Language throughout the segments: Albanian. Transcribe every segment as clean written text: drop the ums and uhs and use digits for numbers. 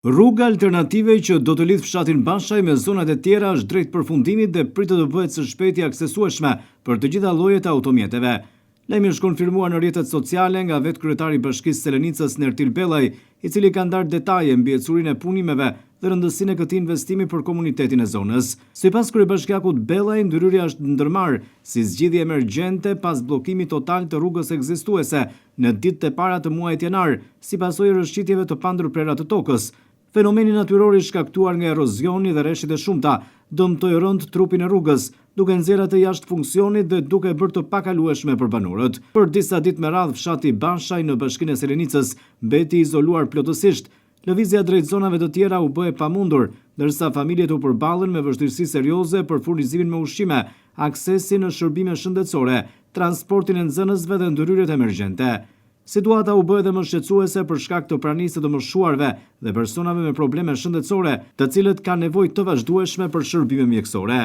Rruga alternative që do të lidhë fshatin Bashaj me zonat e tjera është drejt përfundimit dhe pritet të bëhet së shpejti aksesueshme për të gjitha llojet e automjeteve. Lajmi është konfirmuar në rrjetet sociale nga vetë kryetari i Bashkisë Selenicës, Nertil Bellaj, i cili ka ndarë detaje mbi ecurinë e punimeve dhe rëndësinë e këtij investimi për komunitetin e zonës. Sipas kryebashkiakut Bellaj, ndërhyrja është ndërmarrë si zgjidhje emergjente pas bllokimit total të rrugës ekzistuese në ditët e para të muajit janar, si pasojë e rrëshqitjeve të pandërprera të tokës. Fenomeni natyror i shkaktuar nga erozioni dhe reshjet e shumta dëmtoi rëndë trupin e rrugës, duke nxjerrë atë jashtë funksionit dhe duke e bërë të pakalueshme për banorët. Për disa ditë me radhë fshati Bashaj në Bashkinë e Selenicës mbeti i izoluar plotësisht. Lëvizja drejt zonave të tjera u bë e pamundur, ndërsa familjet u përballën me vështirësi serioze për furnizimin me ushqime, aksesin në shërbime shëndetësore, transportin e nxënësve dhe ndërhyrjet emergjente. Situata u bë edhe më shqetësuese për shkak të pranisë së të moshuarve dhe personave me probleme shëndetësore, të cilët kanë nevojë të vazhdueshme për shërbime mjekësore.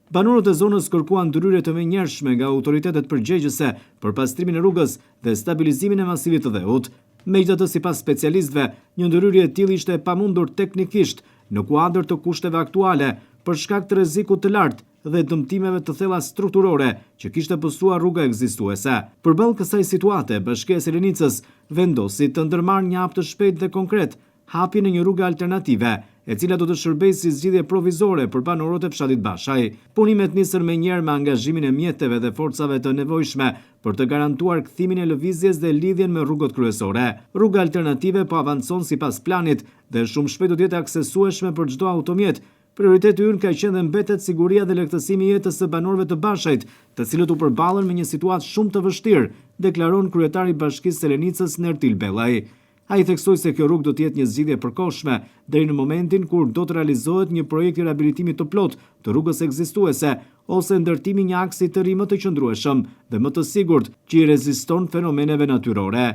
Banorët e zonës kërkuan ndërhyrje të menjëhershme nga autoritetet përgjegjëse për pastrimin e rrugës dhe stabilizimin e masivit të dheut. Megjithatë, sipas specialistëve, një ndërhyrje e tillë ishte e pamundur teknikisht në kuadër të kushteve aktuale, për shkak të rrezikut të lartë dhe dëmtimeve të thella strukturore që kishte pësuar rruga ekzistuese. Përballë kësaj situate, Bashkia e Selenicës vendosi të ndërmarrë një hap të shpejtë dhe konkret, hapjen e një rruge alternative, e cila do të shërbejë si zgjidhje provizore për banorët e fshatit Bashaj. Punimet nisën menjëherë me angazhimin e mjeteve dhe forcave të nevojshme për të garantuar kthimin e lëvizjes dhe lidhjen me rrugët kryesore. Rruga alternative po avancon sipas planit dhe shumë shpejt do të jetë e aksesueshme për çdo automjet. Prioriteti ynë ka qenë dhe mbetet siguria dhe lehtësimi i jetës së banorëve të Bashajt, të cilët u përballën me një situatë shumë të vështirë, deklaron kryetari i Bashkisë Selenicës, Nertil Bellaj. Ai theksoi se kjo rrugë do të jetë një zgjidhje e përkohshme, deri në momentin kur do të realizohet një projekt i rehabilitimit të plotë të rrugës ekzistuese ose ndërtimi i një aksi të ri më të qëndrueshëm dhe më të sigurt që i reziston fenomeneve natyrore.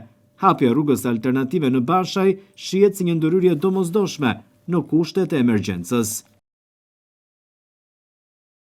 Hapja e rrugës alternative në Bashaj shihet si një ndërhyrje e domosdoshme në kushtet e emergjencës.